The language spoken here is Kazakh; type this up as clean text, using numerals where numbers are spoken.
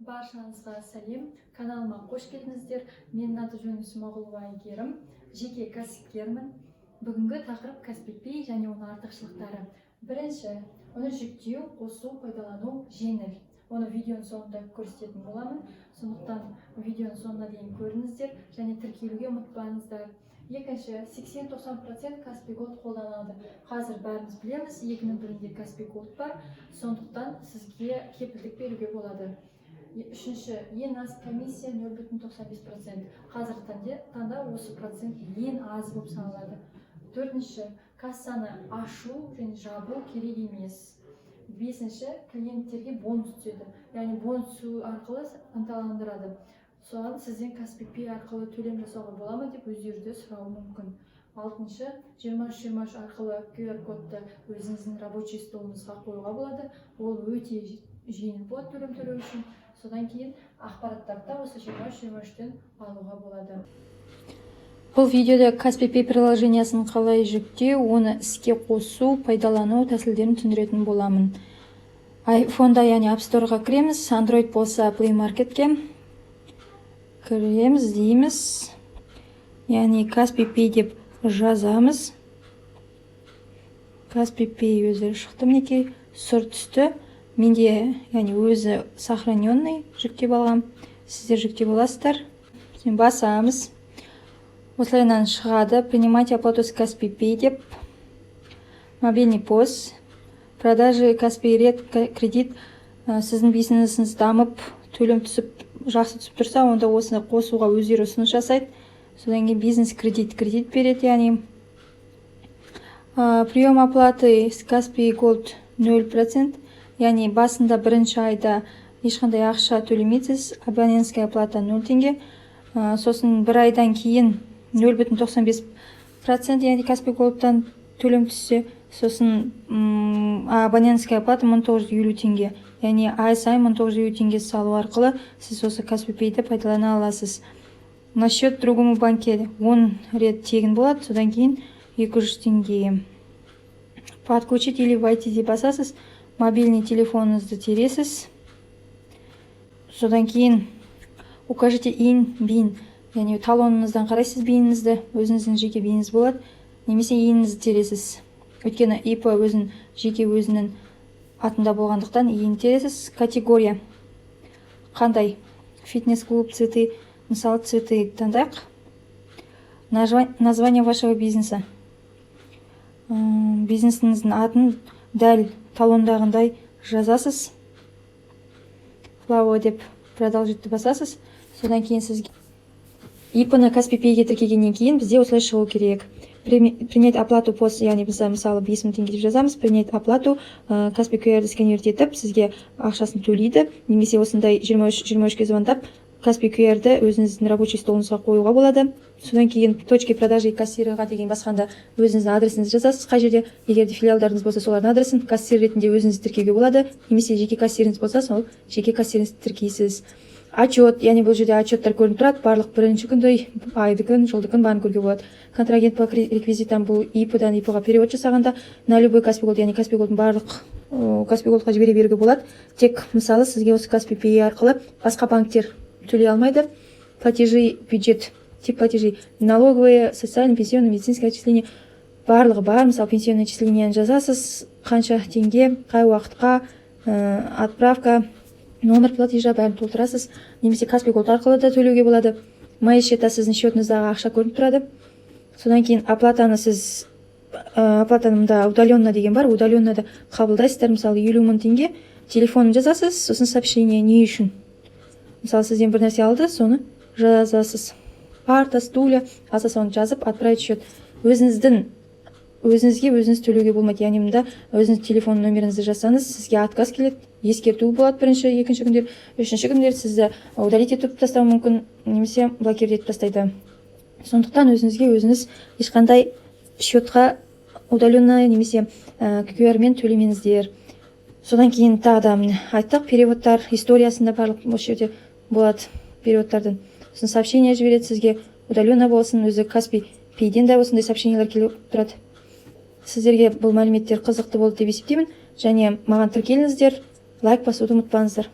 Баршаңызға сәлем! Каналыма қош келдіңіздер! Менің аты жөнім Смағұлова Әйгерім, жеке кәсіпкермін. Бүгінгі тақырып: Каспи Пэй және оның артықшылықтары. Бірінші, оны жүктеу, қосу, пайдалану жеңіл. Оны видеоның соңында көрсететін боламын, сондықтан видеоның соңына дейін көріңіздер және тіркелуге ұмытпаңыздар. Екінші, 80-90% Каспи Голд қолданады. Қазір бәріміз білеміз, екінің бірінде Каспи Голд бар, сондықтан сізге кепілдік беруге болады. Үшінші, ең аз комиссия 0,95%. Қазіргі таңда осы процент ең аз болып саналады. Төртінші, кассаны ашу және жабу керек емес. Бесінші, клиенттерге бонус түседі, яғни бонус түсу арқылы ынталандырады. Соған сізден Каспи Пэй арқылы төлем жасауға бола ма деп өздері де сұрауы мүмкін. Алтыншы, 2323 арқылы QR кодты өзіңіздің рабочий столыңызға қоюға болады. Ол өте жеңіл болады төлем төлеу үшін. Содан кейін ақпараттарды да осы 2323-тен алуға болады. Бұл видеода Kaspi Pay приложениясын қалай жүктеу, оны іске қосу, пайдалану тәсілдерін түсіндіретін боламын. iPhone'да, яғни App Store'ға кіреміз, Android болса, Play Marketке кіреміз, іздейміз. Яғни Kaspi Pay деп жазамыз. Kaspi Pay өзі шықты, мінекей, сұр түсті. Менде, яғни өзі сохраненный, жүктеп алғам. Сіздер жүктеп аласыздар. Сосын басамыз. Осылайынан шығады: «Принимайте оплату с Kaspi Pay» деп, мобильный ПОС, продажи, Kaspi Red кредит. Сіздің бизнесіңіз дамып, төлем түсіп, жақсы түсіп тұрса, онда осыны қосуға өздері ұсыныс жасайды. Содан кейін бизнес кредит, кредит береді, яғни прием оплаты с Kaspi Gold 0%, яғни басында бірінші айда ешқандай ақша төлемейсіз, абонентская оплата 0 теңге. Сосын бір айдан кейін 0,95%, яғни Каспи Голдтан төлем түссе, сосын абонентская оплата 1950 теңге, яғни ай сайын 1950 теңге салу арқылы сіз осы Каспи Пейді пайдалана аласыз. На счет другому банке 10 рет тегін болады, содан кейін 200 теңге. «Подключить» или «Войти» деп басасыз, мобильный телефоныңызды тересіз. Содан кейін «Укажите ИИН, БИН», яғни талоныңыздан қарайсыз БИНіңізді, өзіңіздің жеке БИНіңіз болады немесе ИИНіңізді тересіз, өйткені ИП өзін жеке өзінің атында болғандықтан, ИИН тересіз. Категория қандай? Фитнес клуб, цветы, мысалы, цветы таңдайық. Название вашего бизнеса. Бизнесіңіздің атын дәл талондағындай жазасыз, «Флао» деп, «Продолжить» басасыз. Содан кейін сізге ИП-ны Каспи Пейге тіркегеннен кейін бізде осылай шығу керек. «Принять оплату ПОС», яғни біз, мысалы, 5000 теңге деп жазамыз. «Принять оплату», Каспи QR сканировать етіп, сізге ақшасын төлейді немесе осындай 2323-ке звондап, Каспи QR-ді өзіңіздің рабочий столыңызға қоюға болады. Содан кейін «Точки продажи и кассирға» деген басқанда өзіңіздің адресіңізді жазасыз, қай жерде, егер де филиалдарыңыз болса, солардың адресін. Кассир ретінде өзіңізді тіркеуге болады немесе жеке кассиріңіз болса, сол жеке кассиріңізді тіркейсіз. Отчет, яғни бұл жерде отчеттар көрініп тұрады барлық: бірінші күнді, айдікін, жылдікін, бәрін көруге болады. Контрагент по реквизитам, бұл ИП-дан ИП-ға перевод жасағанда на любой Каспи Голд, яғни Каспи Голдтың барлық Каспи Голдқа жібере беруге болады. Тек, мысалы, сізге осы Каспи Пей арқылы басқа банктер төлей алмайды. Платежи, бюджет, тип платежей, налоговые, социальный, пенсионный, медицинское отчисление, барлығы бар. Мысалы, пенсионный отчисленияны жазасыз, қанша теңге, қай уақытқа, отправка, номер платежа, бәрін толтырасыз немесе Каспи Голд арқылы да төлеуге болады. «Мои счета», сіздің счетыңыздағы ақша көрініп тұрады. Содан кейін оплатаны сіз оплатаны мында «Удаленно» деген бар, удаленно да қабылдайсыздар. Мысалы, 50 000 теңге, телефонын жазасыз, сосын сообщение не үшін, мысалы, сізден бір нәрсе алды, соны жазасыз, парта, стулья алса, соны жазып, «Отправить счет». Өзіңіздің өзіңізге өзіңіз төлеуге болмайды, яғни мында өзіңіз телефон номеріңізді жазсаңыз, сізге отказ келеді, ескерту болады бірінші, екінші күндер, үшінші күндер сізді удалить етіп тастауы мүмкін немесе блокировать етіп тастайды. Сондықтан өзіңізге өзіңіз ешқандай счетқа удаленно немесе QR мен төлемеңіздер. Содан кейін тағы да, міне, айттық, переводтар историясында барлық осы жерде болады переводтардың. Сосын сообщение жібереді сізге, удаленно болсын, өзі Каспи Пейден де осындай сообщениелер келіп тұрады. Сіздерге бұл мәліметтер қызықты болды деп есептеймін және маған тіркеліңіздер, лайк басуды ұмытпаңыздар.